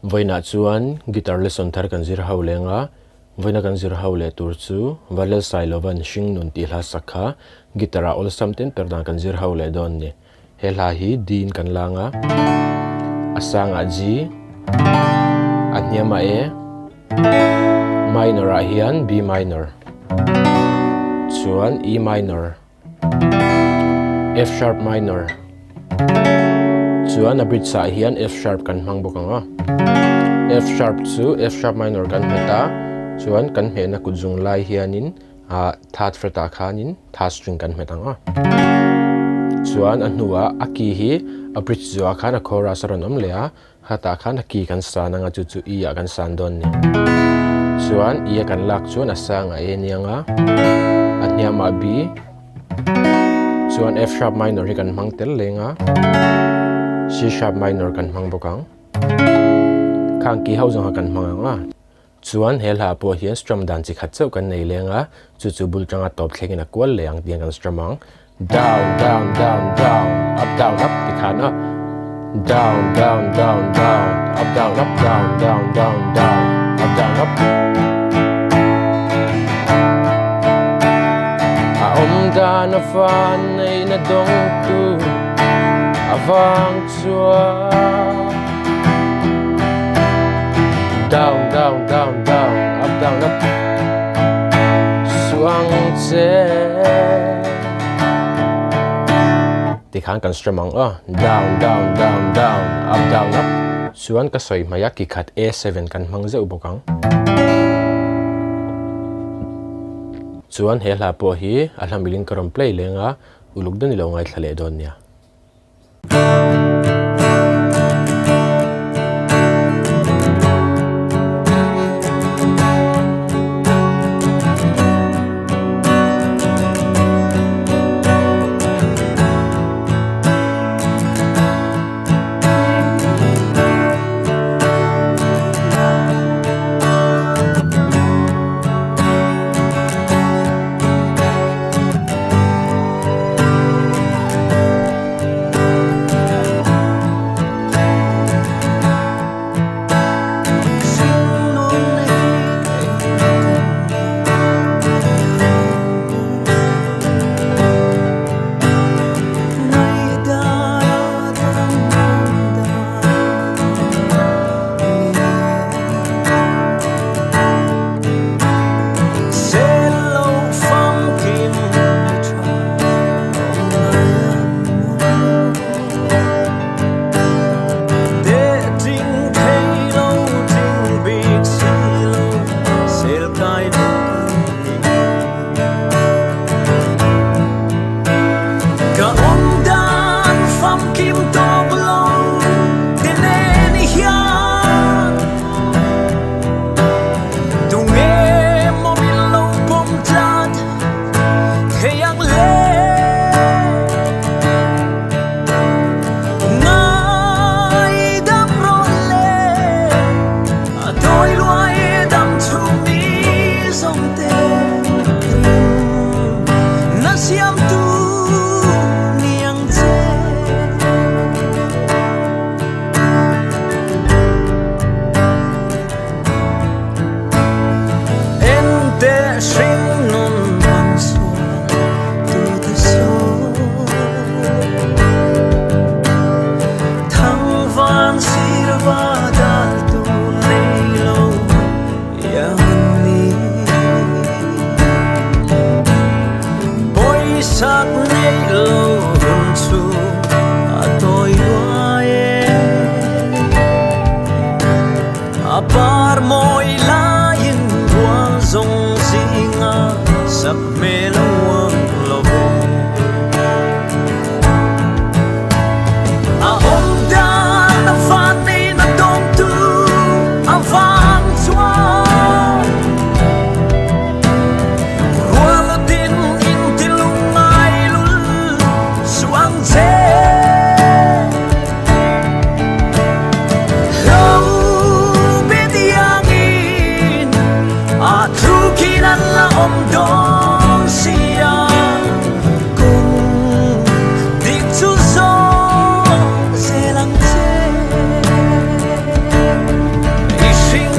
Vawiinah chuan guitar lesson thar kan zir ho leng a, vawiina kan zir ho leh tur chu Valel Sailovan Hringnun tih hla sak kha guitar ah awlsam ten per dan kan zir ho leh dawn ni. He hla hi D in kan lang a, a sangah G, a hniamah A, minor ah hian B minor, chuan E minor. F sharp minor chuan a bridge ah hian F sharp kan hmang bawk ang a F sharp chu F sharp minor kan hmet a chuan kan hmehna kut zung lai hianin ah third fret ah khanin third string kan hmet ang a chuan a hnuah a key hi a bridge zawhah khan a chorus a rawn awm leh a khatah khan a key kan san ang a chu chu E ah kan san dawn a ni chuan E a kan lak chuan a sang a E aniang a a hniamah B chuan F sharp minor hi kan hmang tel leng a C sharp minor kan hmang bawk ang khang key ho zawng kha kan hmang ang a chuan he hla pawh hian strum dan chi khat chauh kan nei leng a chu chu bul tanga tawp thlengin a kual leh ang tih kan strum ang. Down down down down up down up ti khan a down down down down up down up down down down down up down up a awm dan a van nei na dawng tu a vang chuan down down down down up down up suang che. Tikhan kan strum ang a, down down down down up down up chuan ka sawi hmai a ki khat A seven kan hmang zeuh bawk ang. Chuan he hla pawh hi a hla milin ka rawn play leng a, uluk dawn i lo ngaithla leh dawn nia.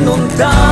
nawn ta.